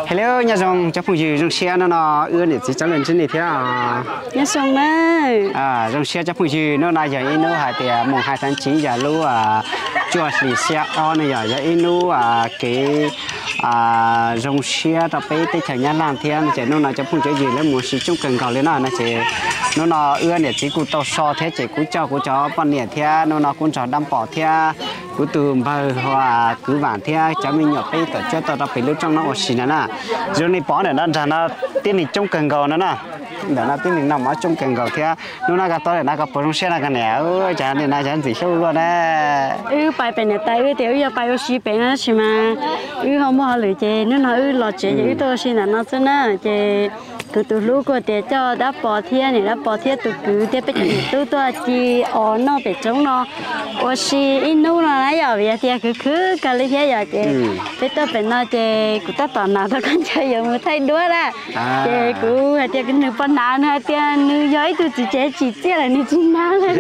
Hello, nyob zoo cov phooj ywg, zoo siab hnub no wb niam txiv txawv lawm ntsib nej thiab. Nyob zoo na. Zoo siab cov phooj ywg, hnub no yog ib hnub hais tias moos hais xav tsiv yog lub cuaj hlis xiab ob no yog, yog ib hnub kev zoo siab rau peb teb chaws Nyab Laj thiab no ces hnub no cov phooj cov ywg lawv mus ua si coob kawg nkaus li no no ces hnub no wb niam txiv kuj tau so thiab ces kuv coj kuv cov poj niam thiab hnub no kuv nrog Dab Pom thiab kuv tus npawg hu ua Kwv Vam thiab cov me nyuam peb tawm cuab tau rau pem lub roob no ua si no na. Zoo nej pom ntawm no nrag no tib neeg coob kawg nkaus no na. Ntawm no tib neeg noj mov coob kawg nkaus thiab. Hnub no koj tuaj ntawm no koj puas zoo siab no koj niam? Cas nim no cov ntxim hlub luaj na. Wb pais pem niam tais wb tias wb yuav pais ua si pem no tab sis mas wb ho muaj hauj lwm ces hnub no wb los tsev ces wb tuaj ua si ntawm no xwb na. Ces kuv tus hlub kuj tias coj Dab Pom thiab niam Dab Pom thiab tus kwv thiab peb cov niam tub tuaj ci os noj pem roob no ua si ib hnub no na yom, vim tias khwv khwv kawg li thiab yom ces peb tuaj pem no ces kuv tab tom hnav tau khaub ncaws yuav mus thaij duab na. Ces kuv hais tias nws pom hnav nws hais tias nws yog ib tug txiv tsev tsim txiaj lawm nws tsis hnav li.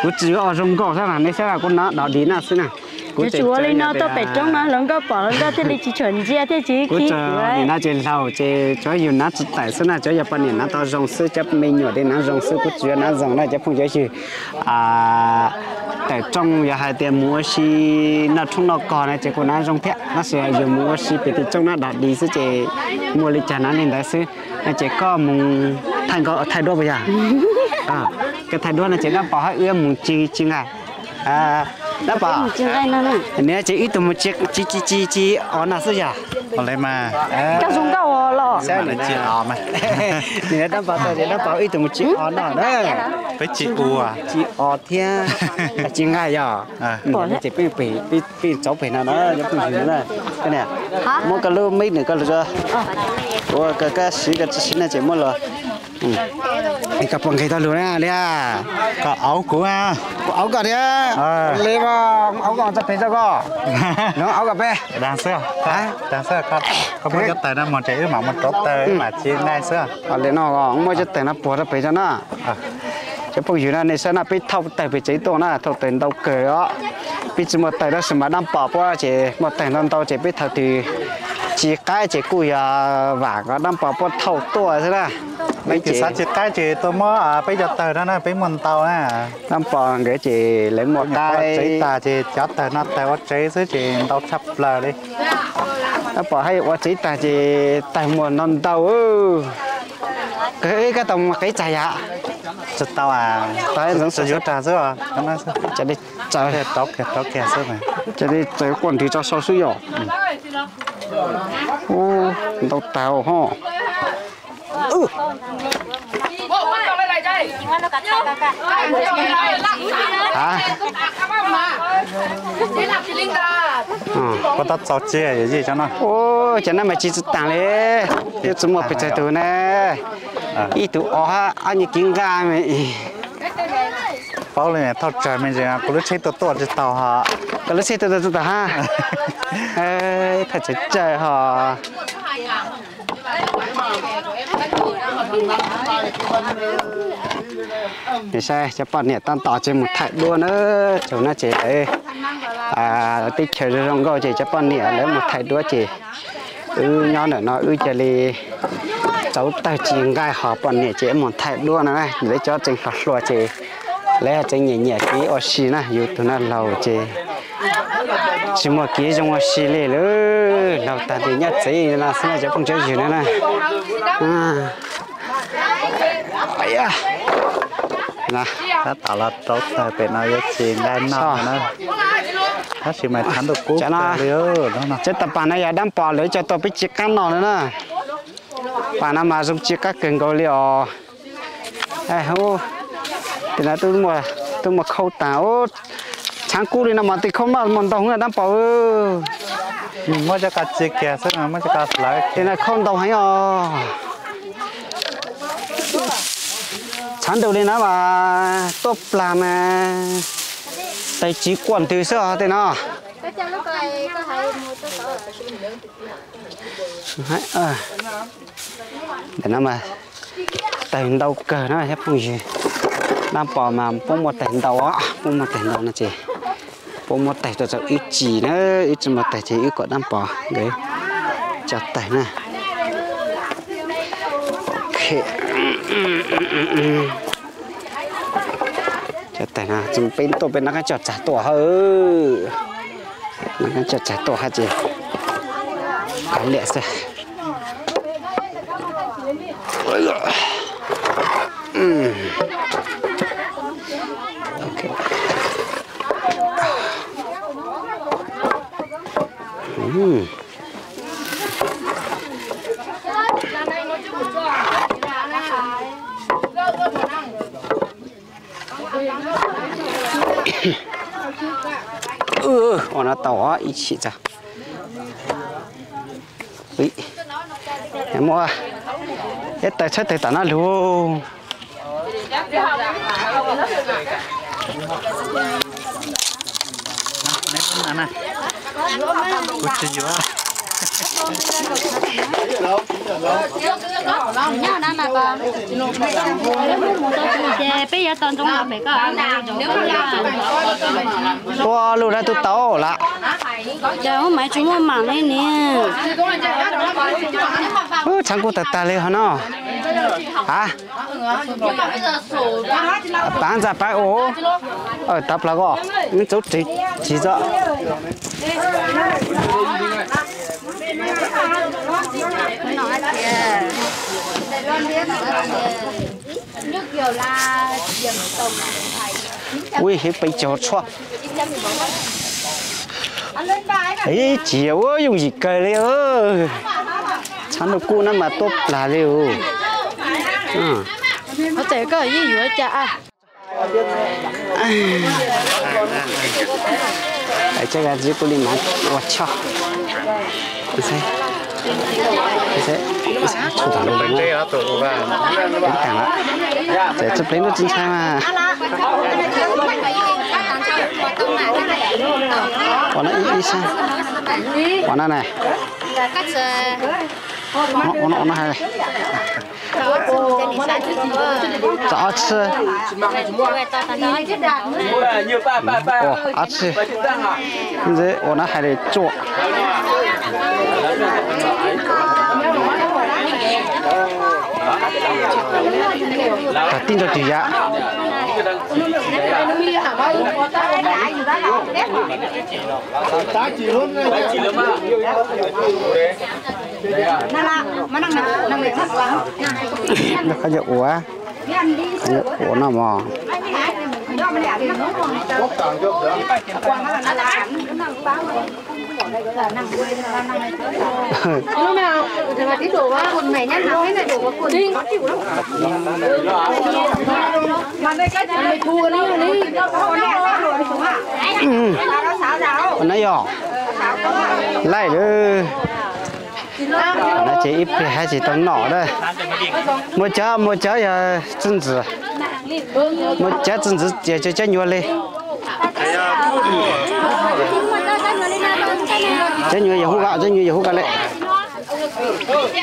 Kuv tsis ua zoo nkauj xwb mas nej saib kuv hnav dog dig na xwb na. Kuv tsuas ua li no tuaj pem roob no hluas nkauj pom hluas nkauj thiaj li tsis tshua ntsia thiaj tsis khib kuv. Nim no ces hlaus ces tsuav yus hnav tsis tawm xwb na, tsuav yog poj niam hnav tau zoo xwb, cov me nyuam li hnav zoo xwb, kuv tsis yuav hnav zoo na cov phooj cov ywg. Tawm rooj yog hais tias mus ua si noj tshoob noj kos na ces kuv hnav zoo thiab, tab sis yog mus ua si pem tim roob no dog dig xwb ces muaj li cas hnav li ntawd xwb. No ces koj mus thaij duab puas yog? Koj thaij duab no ces Dab Pom hab wb mus ci ci nqaij. Dab Pom, nws ces wb tug mus ci ci ci ci os no xwb yog? Nim Dab Pom tau ces Dab Pom wb tug mus ci os no na. Peb ci ua ci os thiab ci nqaij yog. Ces peb pem, peb txauv pem no na, cov phooj ywg na. Muab koj lub mic nws koj lug, ua koj siv koj tsis siv no ces muab los. Koj puas nqis tau lug na li? Koj auv kuv, kuv auv koj thiab. Li mas auv koj txog pem txog koj, auv koj peb. Dag xwb, dag xwb, koj muab cov taws no mus ces wb mam mus rauv taws wb mam ci nqaij xwb. Li no muab cov taws no puag rau pem tso na. Cov phooj ywg na, nej saib na, peb thauj taws pem tsev tuaj na, thauj taws ntau kawg os. Peb tsis muaj taws tab sis mas Dab Pom puab ces muaj taws ntau ntau ces peb thaum twg ci qaib ces kuj yog vam kom Dab Pom puab thauj tuaj xwb na. Peb ces xav ci qaib ces tuaj muab peb cov taws no na, peb muaj ntau na. Dab Pom nkawd ces lawv muaj qaib tsev tag ces cov taws no taws ua tsev xwb ces ntau tshaj plaws li. Dab Pom hab ua tsev tag ces taws muaj ntau ntau. Koj tau muaj qev tag yam? Tsis tau, tsis yuav rag xwb. Rau kiag, rau kiag xwb. Ces li txawm quaj nrwg tso sau xwb yom. Ntau tag ho. Puas tau txaus cia yawm yij cov no? Cov no mas ci tsis taag li, twb tsis muaj pes tsawg tug ne. Ib tug ob hab, ob nyuag kiv nqaj. Paub li thauj tsawg me ntsis, kuv lub tsheb tuaj tuaj tsis tau ho. Koj lub tsheb tuaj tuaj tsis tau hab. Thauj tsawg tsawg ho. Saib cov poj niam tab tom tseem mus thaij duab na, tsaus no ces lawv teb chaws zoo zoo nkauj ces cov poj niam lawv mus thaij duab ces wb nyob ntawm no wb cia li txauv tawg ci nqaij ho poj niam ces mus thaij duab no na. Lawv cov tseem hluas hluas ces lawv tseem nyiam nyiam kev ua si na, yus tus no laus ces tsis muaj kev zoo ua si li lawm, laus tag nti nyob tsev no xwb na cov phooj cov ywg no na. Tab tom los rauv taws pem no yuav ci nqaij noj na. Tab sis mas tshav ntuj kub kawg li. Cov tas pas no yog Dab Pom lawv coj tuaj peb ci qab noj no na. Pas no mas zoo ci qab kawg nkaus li os. Hu, tim no twb muaj khau taag. Tshav kub li no mas tej khau noj muaj ntau heev Dab Pom. Muab cov ko ci kiag xwb, muab cov ko hlawv. Tim no khau ntau heev os. Tshav ntuj li no mas tuaj plag mas taws tsis quaj ntws xwb os tej no. Ntawm no mas taws ntau kawg na cov phooj ywg. Dab Pom mas puab muaj taws ntau, puab muaj taws ntau no ces puab muab taws tuaj txaus wb ci na, wb tsis muaj taws ces wb kom Dab Pom nkawd Cov taig na. Ok. Cov taig no, peb tuaj peb nab qab coj tsag tuaj hab. Nab qab coj tsag tuaj hab ces kov liam xwb. Ua no tau ib chim tso. Muaj ib tawg tshawb tawg tom no lug. Peb yuav tau ntoo los pem koj. Tua lug dab tug tau lawm. Cas ub maiv tsis muaj mam li niam. Tshav kuj tag tag li hov no. A, pav ntxa pav u, tav plaws ko, txaub tsis txo. Ui, peb caug tshuaj. Ib tsis ua yooj yim kawg li. Tshab ntuj kub nab mas tuab plag li. Tes koj yeej yuav cas a. Tsa ga tsi kuj li mas ua choj. Txhua tag lub tag lawm. Ces txhua plev lub tsis ntshai mas. Ua no ib sab. Ua no na. Ua no hais. Tso ob txhij. Ob txhij. Ntxim ua no hais li tsuaj. Tag tib nrog twg yav. Koj yog ua, koj yog ua no mog. Ua no yog laij lawm. No ces ib pliag hab tsis tau noj lawm. Muaj cov, muaj cov yog txiv ntxawm, muaj cov txiv ntxawm ces cov nyuag li. Cov nyuag yog hub ko, cov nyuag yog hub ko li.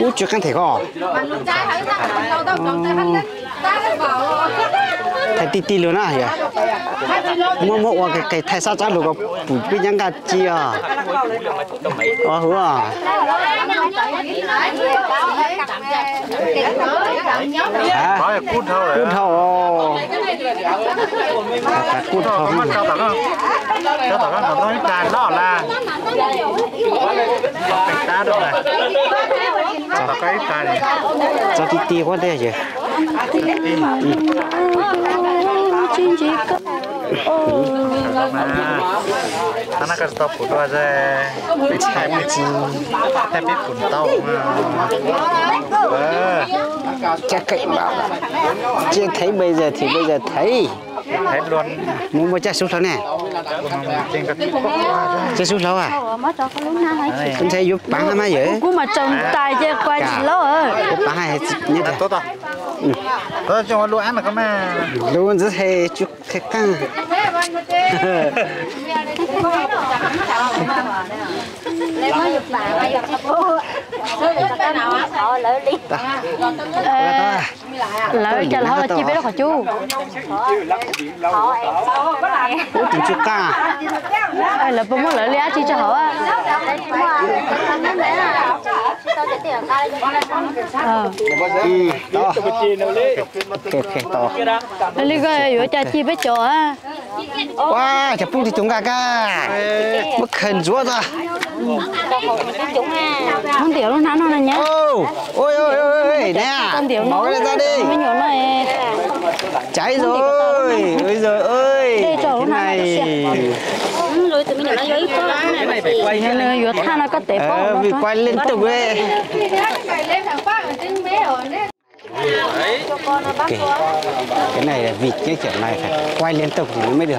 Ub, tsw qeeb them ko. Thaij tij tij lug na yog. Muab muab ua qis qis thaij sab tsab lug ko pum pib nyab nqaj ci os. Ua huv. Kub dhau. Kub dhau. Txog ti ti quab ntej yog. Tab no koj tsis tau pum dua, ntshai peb pum tau. Cab kaim mas, cia thaiv bây giờ thì bây giờ thaiv. Muaj muaj cab sub hlau ne. Cab sub hlau a. Ntshai yuav paav hab mas yawm. Kuv mas tsaus ntais ces kuv tsis laub. Yuav paav hab nyob. Lub ntxwv he tsu qhe qaaj. Lawv cas los ho los cia peb lub qhov cub. Ub, tus ntsuj qaj. Lawv puas muab lawv li dab tsi tso hauv a? Li ko yuav cas ci peb cov? Ua, cov phooj ywg tus nqa kag, muab khaws ntsuav tso. Muab ntiav lub hnab no na nyab. Ntiav no, me nyuam no. Chaiv zo, dej tso lub hnab no. Yuav thaj no koj tes pob vim kuaj leej tug. Cái này là vịt chứ, kiểu này phải quay liên tục thì nó mới được.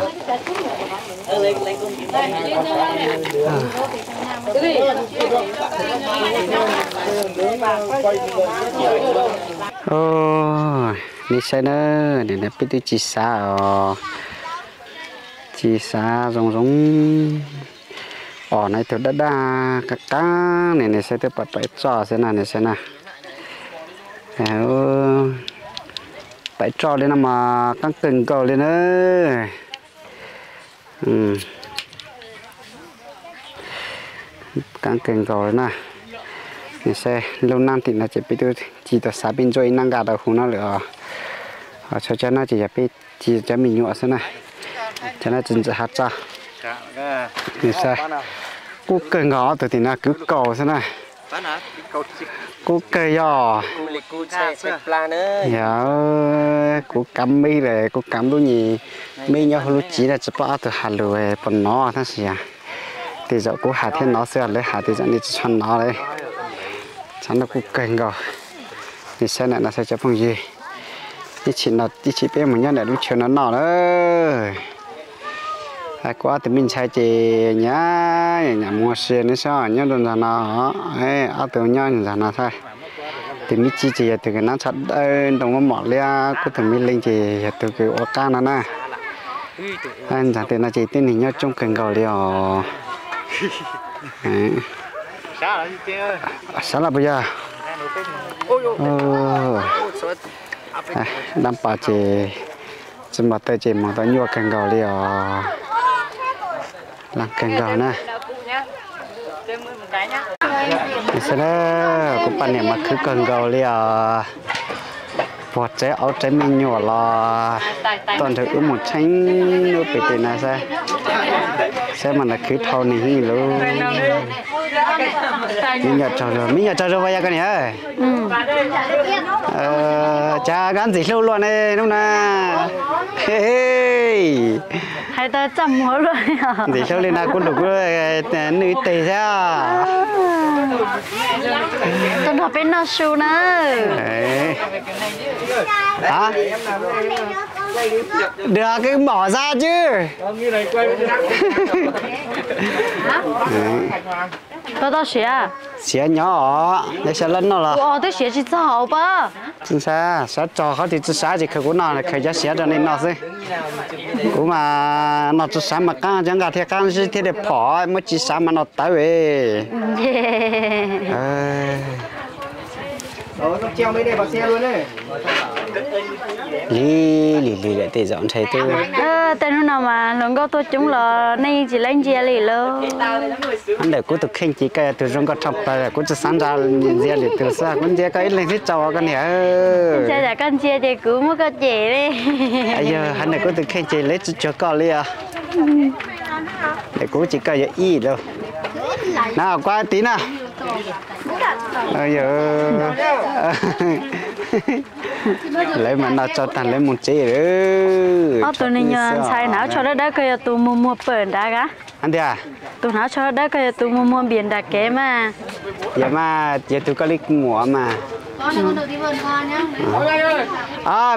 Oj, nej saib na, nim no peb twb tsis xav os, tsis xav zoo zoo. Os, no ib tug daj daj qab qab ne, nej saib twb pom pais tso xwb na, nej saib na. Pais tso li no mas qab kawg nkaus li na. Qab kawg nkaus li na. Nej saib lub nab tim no ces peb twb tsis tau xav peb ntsuab ib nab nqa rau hauv no lawm os. Ho txhua cov no ces yog peb tsis cov me nyuam xwb na. Cov no tsis ntxim hav tso. Nej saib, kub kawg nkaus, ob tug tim no kwv kaus xwb na. Kub kawg yog. Yog, kuv kam mib lawm, kuv kam lub nyuam mib nyob hauv lub tsev na, tsis pom ob tug has lus puas hnov tab sis tej zaum kuv has thiab hnov xwb, lawv has tej zaum nej tsis tshua hnov li. Tshav ntuj kub kawg nkaus. Nej saib ntawm no saib cov phooj ywg, ib chim no, ib chim peb mus nyob ntawm lub chaw no noj lawm. Kuv ob tug me ntxhais ces nyam nyam mus ua si neb saib, nyob rau nram no, ob tug nyob nram no thiab. Tus me txiv ces yog tus kws nab tsho dawb nroo muaj mom liab, kuv tus me leej ces yog tus kws ua qab no na. Nram tej no ces tib neeg nyob coob kawg nkaus li os. Sab los puas yog? Dab pas ces tsis npog taw ces mus tau nyuaj kawg nkaus li os. Laj kawg nkaus na. Xwb na, kuv poj niam mas khwv kawg nkaus li os. Puag tsev aub tsev me nyuam los tuaj nrog wb mus tsheej lub pem tej na saib. Saib mas ntawd khwv dhau nws lub. Me nyuam tsaug zog, me nyuam tsaug zog puas yog koj niam? Cas koj ntxim hlub luaj ne hnub na. Hais tau txaj muag luaj. Ntxim hlub li no kuv nrog kuv nws ib teg thiab. Tuaj nrog peb noj su na. Hả? Được cái mỏ ra chứ. Koj tau siav? Siav nyob os, nej saib lawv noj los. Twb siav tsis txog hauv pab. Tsis sav, sav tso qhov twg tsis sav ces khaws kuv noj, khaws cov siav rau nej noj xwb. Kuv mas noj tsis sav mas qaab cov nqaj thiaj qaab zib thiaj li phom, muab tsis sav mas noj tawv. Lig lig lig lawm tej zaum ntshe twb. Tej hnub no mas hluas nkauj tuaj coob los nej yeej tsis laib ntsia li lauj. Ntawm kuv tus kheej ces koj yog tus zoo nkauj tshaj plaws, kuv tsis xav ntsia lwm tus xwb, kuv ntsia koj ib leeg thiab tso koj niam. Ntsia yam koj ntsia ces kuv muab koj cem li. Yog hais ntawm kuv tus kheej ces lawv tsis cuag koj li os. Ntawm kuv ces koj yog ib lauj. Na kuv tiv na. Lawv mas noj tsau tag lawv mus tsev lawm. Ob tug me nyuam ntxhais hnav tsho dawb dawb kawg yog tus muag muag pawm nrad ka. Hab tias? Tus hnav tsho dawb dawb kawg yog tus muag muag npias nram kev mas. Yog mas, yog tus koj li muam mas.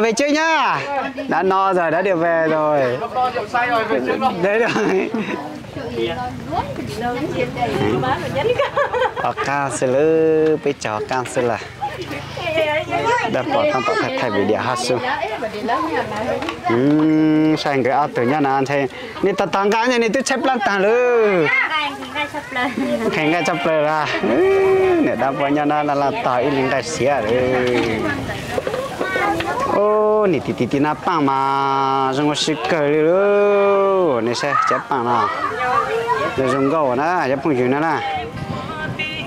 Về trước nhá. Đã no rồi, đã được về rồi. Đấy rồi. Ho qaab xwb lawm, peb tsaug ho qaab xwb lawm. Dab pom taab tom thaij thaij video hab xwb. Saib nkawd ob tug nyob no ntshe nws tos tos nqa ntshe nws twb tshaib plab taag lawm. Nqhis nqaij tshaj plaws lawm. Niam dab pog nyob no laj laj tog ib leeg nqaij siav lawm. Nim tim tim tim no paaj mas zoo ua si kawg li lauj. Nej saib cov paaj no zoo nkauj na cov phooj ywg no na.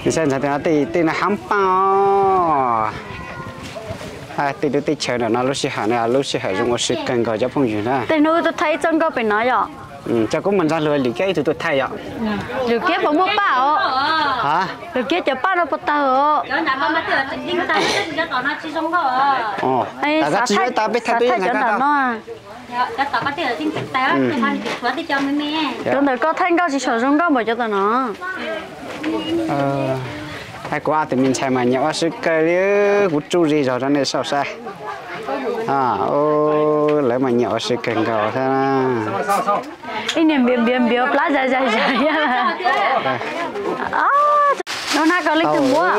Saib ntxhais tej no tej tej no hab paaj os. Tej lub teb chaws ntawm no lub sij hawm no lub sij hawm zoo ua si kawg nkaus cov phooj ywg na. Tej hnub tuaj thaij ib txoj nkauj pem no yom. Coj kuv mus nrog luag Lwm Kiab ib tug tuaj thaij yom. Lwm Kiab puas muaj paj os? Ha? Lwm Kiab cov paj no puas tawg os? Xav thaij cov ntawm no. Cov ntawm koj thaij nkauj tsis tshua zoo nkauj npaum cov ntawm no. Hais kuv ob tug me ntxhais mas nyiam ua si kawg li, kuv tsuj zis zog rau nej saib saib. Lawv mas nyiam ua si kawg nkaus thiab. Ib niag npiav npiav npiav plab zais zais zais. Lub hnab ko leej twg muab?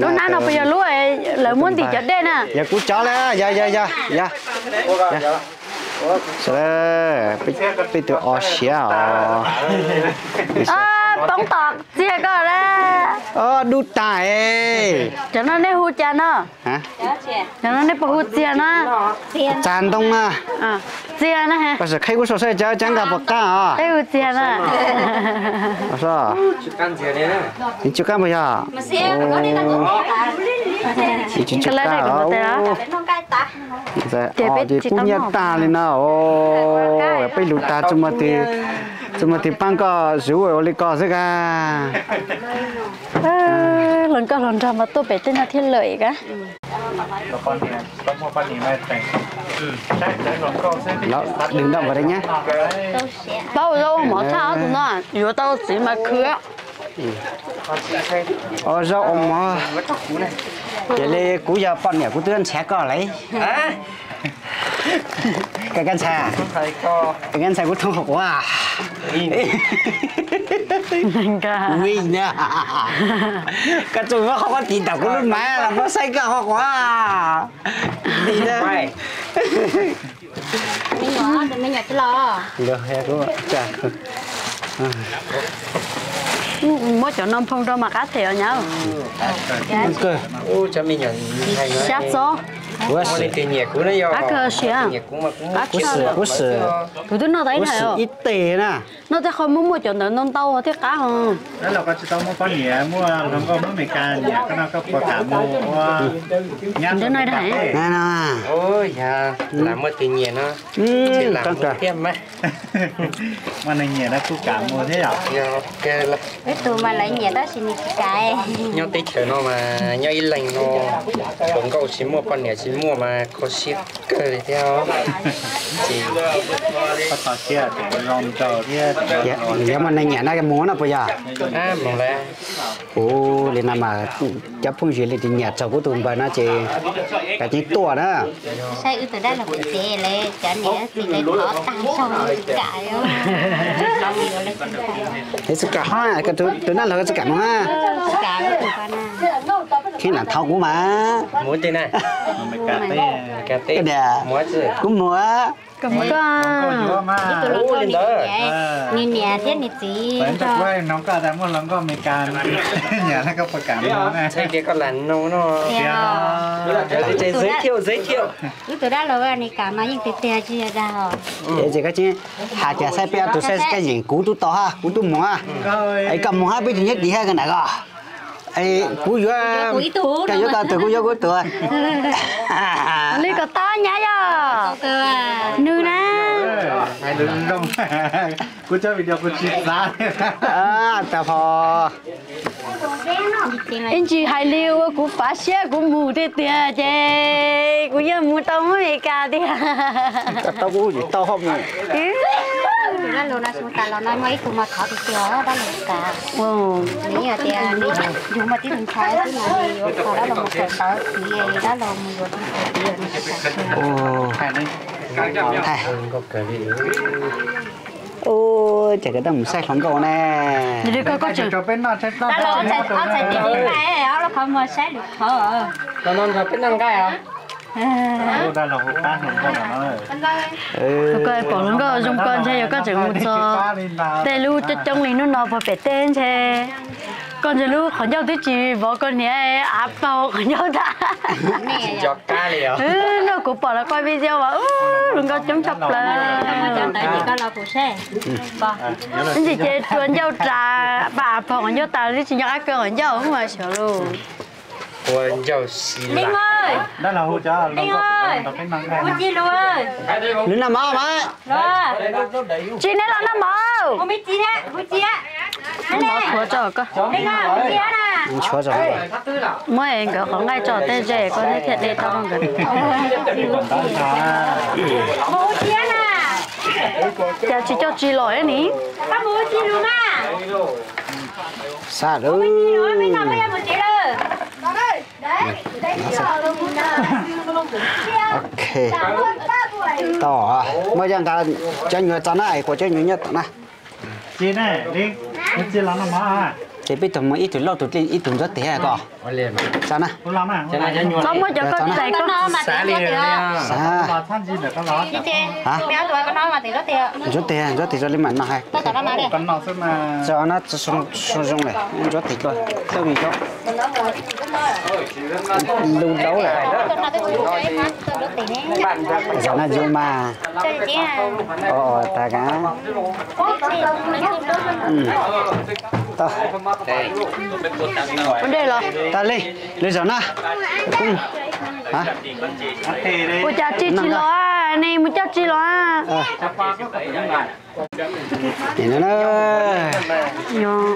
Lub hnab no puas yog lub lawv muab ntim cov dej na? Yog kuv cov lawm, yog yog yog yog. Peb tus o siav os. Poob tom txiag ko lawm. Dub tas. Cov no nej hu cas no? Cov no nej puas hu txiag no? Txag ntoo na. Txiag na. Koj sim qhib kuv saib saib cov cov nkag puas qab os. Peb hu txiag na. Tsis qab puas yog? Tsis qab. Ces kuj nyiaj tag li no. Peb lug tag txug muaj twg paab koj zuv ua li ko xwb ka. Hluas nkauj hluas nraug mas tuaj pem tej no thiaj lawm ka. Dwm nroj npawg nyab. Paub ua zaub ua mov tshaj ob tug no, yuav tau txiv mas khwv. Ua zaub ua mov. Ces li kuv yog poj niam kuv twb nrhiav koj lawm. Koj ntxhais, koj ntxhais kuv thoob qhov quav. Koj tsuas muab qhov quav tiv ntawm kuv lub mav los muab saib koj qhov quav. Muab cov no nphoo rau mas qab them os nyab. Sab txob. Qab kawg siav. Kuv twb noj tau ib tes na. Noj tej qhov muaj muaj cov ntawd ntau ntau thiaj qab os. Muaj Meskas nyiam koj no koj puas kam mus ua nyab? Lam muaj tus nyiam no, lam thiab mas. Muaj neeg nyiam no kuj kam mus thiab yom? Peb tus mas lawv nyiam tab sis nws tsis kam. Nyob teb chaws no mas nyob ib leeg no, hluas nkauj tsis muaj poj niam tsis muaj mas kho siab kawg li thiab. Ces koj tos kiag tus zoo nraug thiab. Yog muaj neeg nyiam no mus no puas yog? Mus lawm. Ua li no mas cov phooj ywg li tus nyiam txog kuv tus npawg no ces kav tsij tuaj na. Saib wb tus dab laug pem tsev lawv cov niam txiv lawv thov tag zog tsis kam. Tsis kam ho, tus dab laug tsis kam mus. Khib lam thov kuv mas. Kuv mus. Nws niam thiab nws txiv, muaj hluas nkauj Amelikas nyiam no koj puas kam mus? Txhais tias koj lam nug no. Wb tus dab laug Amelikas mas yeej tiag tiag tsis yog dag os. Ces koj tsis hais tias saib peb ob tug saib koj yeem kuv tub tau hab, kuv tub mus hab. Es koj mus hab peb tsis nyob tim hab koj nam koj. Kuv yuav, koj yuav koj tug kuv yuav kuv tug. Li kom tau nyab yog nws na. Kuv cov video kuv tsis xav. Tas pho. Ib ntsis hais li ua kuv fav siab kuv mus tiag tiag ces kuv yeej mus tau Amelikas tiag. Koj tau kuv tsis tau ho mus. Tus dab laug no xyoo tas los no muaj ib tug mas thov tiag tiag dab laug Amelikas. Nws yog tias nws yug muaj tib tug ntxhais xwb no yuav kho dab laug mus kawm ntawv txiv dab laug mus yuav tus ntxhais txiv nws tsis kam. Ces koj tab mus saib hluas nkauj ne. Tus ko pom hluas nkauj zoo ko ntshe yog koj tseem mus txog tej lub coob coob li hnub no puag pem teb ntshe. Koj ntsia lub qhov ncauj twb tsis vov koj niam av paug qhov ncauj tas. Noj kuv pom lawv quaj video as, hluas nkauj coob tshaj plaws. Ib ntsis ces tua ncauj ras paj av paug qhov ncauj tas twb tsis nco qab kaw qhov ncauj mas xyov lus. Lwm noj mov mas. Tsis, neb los noj mov. Noj mov tshuav tso koj. Tshuav tso. Muab nkawd qhov nqaij tso tej ze koj thiaj de tau rau nkawd. Cas tsis coj tsis los ni? Xav lawm. Ok. Tau, muaj coj nqa cov nyuag tso na, es kuv cov nyuag nyob tom na. Ces peb tug mus ib tug lauj tus dlej ib tug ntsuab tes ko. Tso na. Koj muab cov koj tes koj. Ntsuab tes, ntsuab tes zoo li mam no hais. Tso na, zoo zoo lawm, ntsuab tes tuaj, tawj me cov lus dau lawm. Zaum no yus mas, o, tas ka. Tas li, lwm zaum na. Ua cas tsis tsis los, neb mus coj tsis los.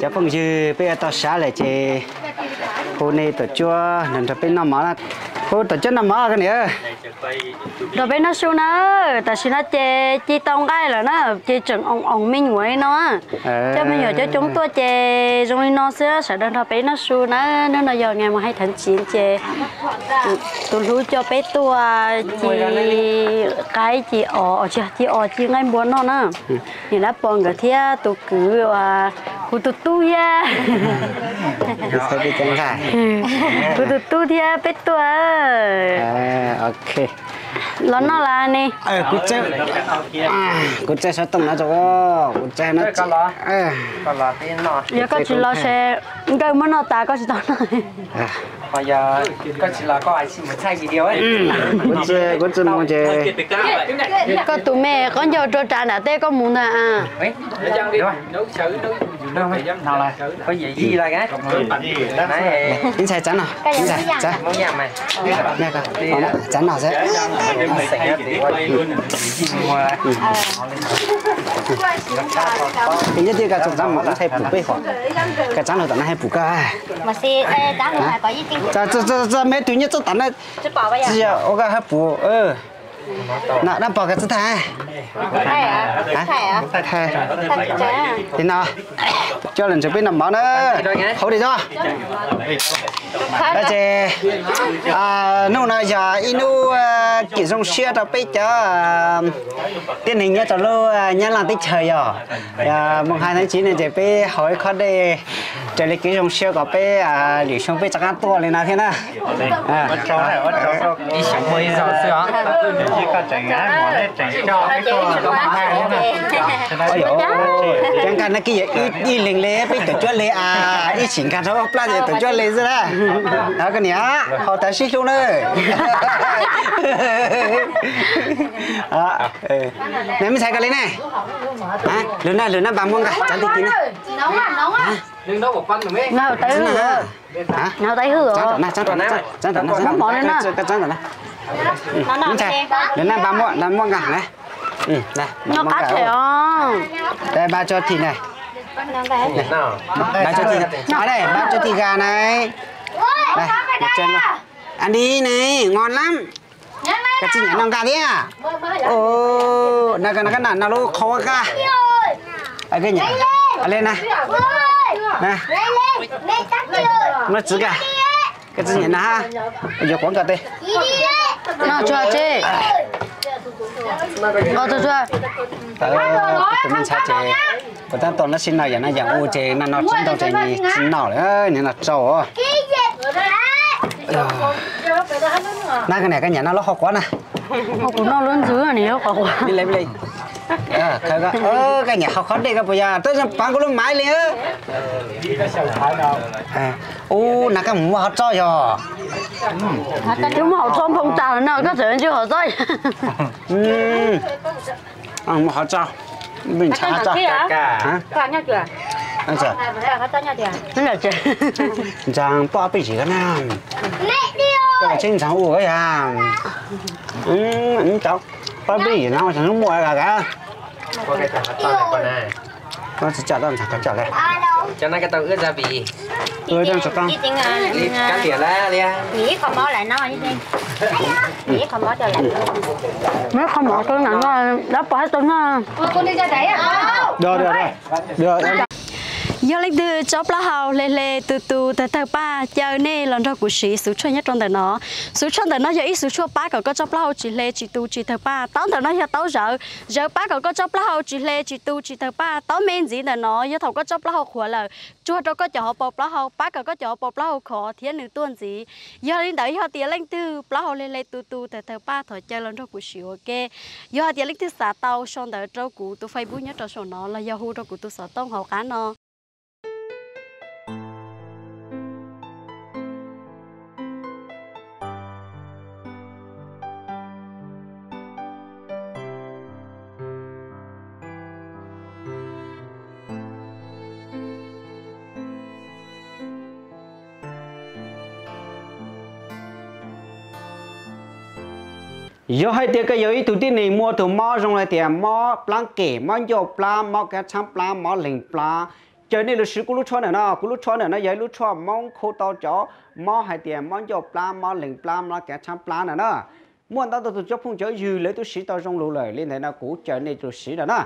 Cov phooj ywg, peb tau sab lawm ces hu nej tuam cuab nrog peb noj mov na. Hu tuam cuab noj mov koj niam. Nrog peb noj su na. Tam sim no ces ci tau nqaij lawm na, ces tseem oos oos me nyuam li no. Coj me nyuam coob coob tuaj ces zoo li no xwb, sawv daws nrog peb noj su na. Hnub no yog ngày mùng hai tháng chín ces tus hlub coj peb tuaj ci qaib ci os, tsis ci os ci nqaij npua noj na. Niam dab pos nkawd thiab tus kwv uas kuv tus tub thiab, kuv tus tub thiab peb tuaj los noj las ne. Kuv txawj xov tooj no, kuv txawj no. Yog koj tsis los ces nkawj muab noj tas koj tsis tau noj. Kuv tsis mus ces koj tus me qaub ncaug rua ras nram tej koj mus ntag. Ib ntxhais tsav no, ib ntxhais tsav, tsav no xwb. Nyob twj koj tsav mus ntxhais pum peb hom, koj tsav no tom no hais pum koj. Txog me tug nyob txoj tom no, tsis yog ua koj hais pum. Dab pog koj txawj thaij. Li no, coj los nrog peb noj mov na. Hauv li tso. Ces hnub no yog ib hnub kev zoo siab rau peb cov tib neeg nyob rau lub Nyab Laj teb chaws yog mùng hai tháng chín no ces peb haus ib khob dej raws li kev zoo siab kom peb lwm xyoo peb rov qab tuaj li no thiab na. Ib xyoo muaj ib zaug xwb os. Cov nkag no kiag yog ib leeg li, peb tuam cuab li, ib sim nkag rau ob plab ces tuam cuab li xwb na. Koj niam, haus tas sib hlub na. Neb me ntxhais koj li ne. Lwm na, lwm na, npaj muab nqa tsav nti ti na. Tsav ntawm na, tsav ntawm na, tsav ntawm na. Lwm na, npaj muab, npaj muab nqa na. Noj qab thiab os. Npaj tso thim na. Npaj tso thim, npaj tso thim gà này. Ăn đi này, ngon lắm. Koj txiv nyiam noj nqa thiab. Ov, no koj noj lub qhov ua nqa. Koj nyiam li na. Muab txiv koj, koj txiv nyiam noj ha. Yuav quav nkaus tej. Noj tsuag tse. Nqa tsuag tsuag. Kuv tus me ntxhais ces kuv tab tom noj sib noj yam no yam ub ces noj no tsis ntau ces tsis noj lawm, nws noj tsau. Na koj niam, koj nyiam noj lub qhov quav na. Kuv noj lub ntxwv, nws yog qhov quav. Koj niam haus qhov dej koj puas yog? Twb pav kuv lub maiv li. Ub, nag koj mus muab hov tso yog. Twb muab hov tso nphoo tas no koj tseem ntsw hov tso. Muab hov tso. Ntxhee poj pib zim koj na. Koj tsis ntxhee ua koj yog. Cov poj pib zim no ua tseem muaj ka ka. Tsis tso tau ntxhee, tsis tso li. Muab qhov mov rau nram no, dab pov hab tau noj. Yog leej twg tsob plaub hau hle hle tu tu tawg tawg paj, caw nej los nrog kuv siv xuv tshuaj nyob rau ntawm no. Xuv tshuaj ntawm no yog ib xuv tshuaj pab kom koj tsob plaub hau tsis hle tsis tu tsis tawg paj. Taub ntawm no yog taub zawv, zawv pab kom koj tsob plaub hau tsis hle tsis tu tsis tawg paj. Taub me ntxiv ntawm no yog thaum koj tsob plaub hau qhuav lawm, tsuag rau koj cov hauv paus plaub hau, pab kom koj cov hauv paus plaub hau khov thiab nws tuaj ntxiv. Yog li ntawd yog tias leej twg plaub hau hle hle tu tu tawg tawg paj thov caw los nrog kuv siv ua ke. Yog hais tias leej twg xav tau sau ntawv rau kuv tus Facebook nyob rau saum no los yog hu rau kuv tus xov tooj hauv qab no. Yog hais tias koj yog ib tug tib neeg muaj tus mob zoo li tias mob plab kem, mob ncauj plab, mob kav tshaab plab, mob leeg plab, caw nej los siv kuv lub tshuaj ntawm no. Kuv lub tshuaj ntawm no yog ib lub tshuaj Moob khu tau cov mob hais tias mob ncauj plab, mob leeg plab, mob kav tshaab plab na na. Muaj ntau tus cov phooj cov ywg lawv twb siv tau zoo lug lawm, li ntawd no kuv caw nej los siv no na.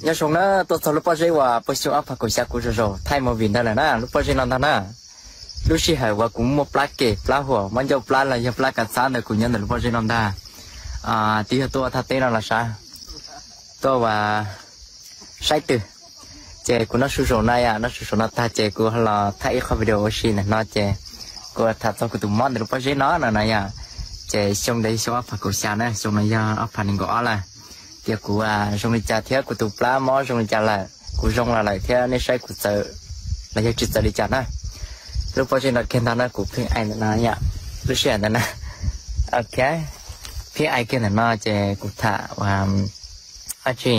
Nyob zoo na, tuaj txog lub pob zeb uas puag xyoo ob phav kaum xya kuv zaum zaum thaij movie ntawd lawm na, lub pob zeb no ntag na. Lub sij hawm uas kuv muaj plab kem plab huam, mob ncauj plab los yog plab kav tshaab ntawd kuv nyob ntawm lub pob zeb no ntag. Twb yog tuaj thaj teb no los sav, tuaj uas saib twg. Ces kuv noj su zaum no yom, noj su zaum no tag ces kuv los thaij ib qho video ua si ntawm no ces kuv tham txog kuv tus mob ntawm lub pob zeb no no na yom. Ces xyoo ntawd xyoo ob phav kaum xya na, xyoo no yog ob phav nees nkaum ob lawm. Ces kuv zoo li cas thiab kuv tus plab mob zoo li cas lawm, kuv zoo los lawm thiab nej saib kuv txawv los yog tsis txawv li cas na. Lub pob zeb no kiag ntag na, kuv pheej aim ntawm no yom, lub sij hawm ntawd na. Ok, pheej aim kiag ntawm no ces kuv tham ua dab tsi,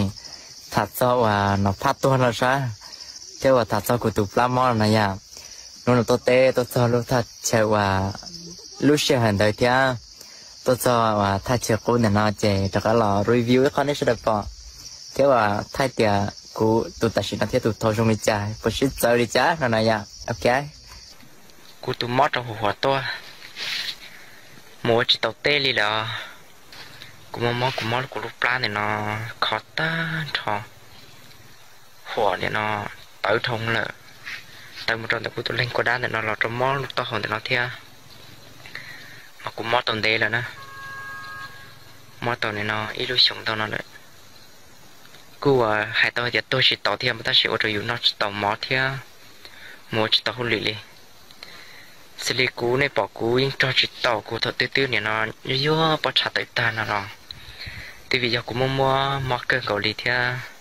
tham txog uas nov phaj tuag no sab, thiab uas tham txog kuv tus plab mob no yom. Hnub no tuaj teb tuaj txog lub thaj chaw uas lub sij hawm ntawd thiab tuaj txog uas thaj chaw qub ntawm no ces rov qab los review ib qho nej sawv daws pom, thiab uas thaij tias kuv tus tam sim no thiab tus thaud zoo li cas, puas sib txawv li cas no na yom. Ok, kuv tus mob rau huv huav tuaj, mus ua tsis tau teb li lawm. Kuv mob mob, kuv mob kuv lub plab ntawm no kho tag nrho, huam ntawm no tawv dhau lawm, tawv mus rau ntawm kuv tus leeg kua dab ntawm no los rau mob lub taub hau ntawm no thiab. Mas kuv mob tau ntev lawm na, mob tau ntawm no ib lub xyoos ntau no lawm. Kuj uas hais tau hais tias tuag tsis tau thiab mas tab sis ua rau yus noj tsis tau mov thiab mus ua tsis tau hauj lwm li. Xws li kuv nej pom kuv yeej rog tsis tau, kuv thaum twb twb nim no yuag yuag pob txha tawm tag no los twb vim yog kuv muaj muab mob kawg nkaus li thiab.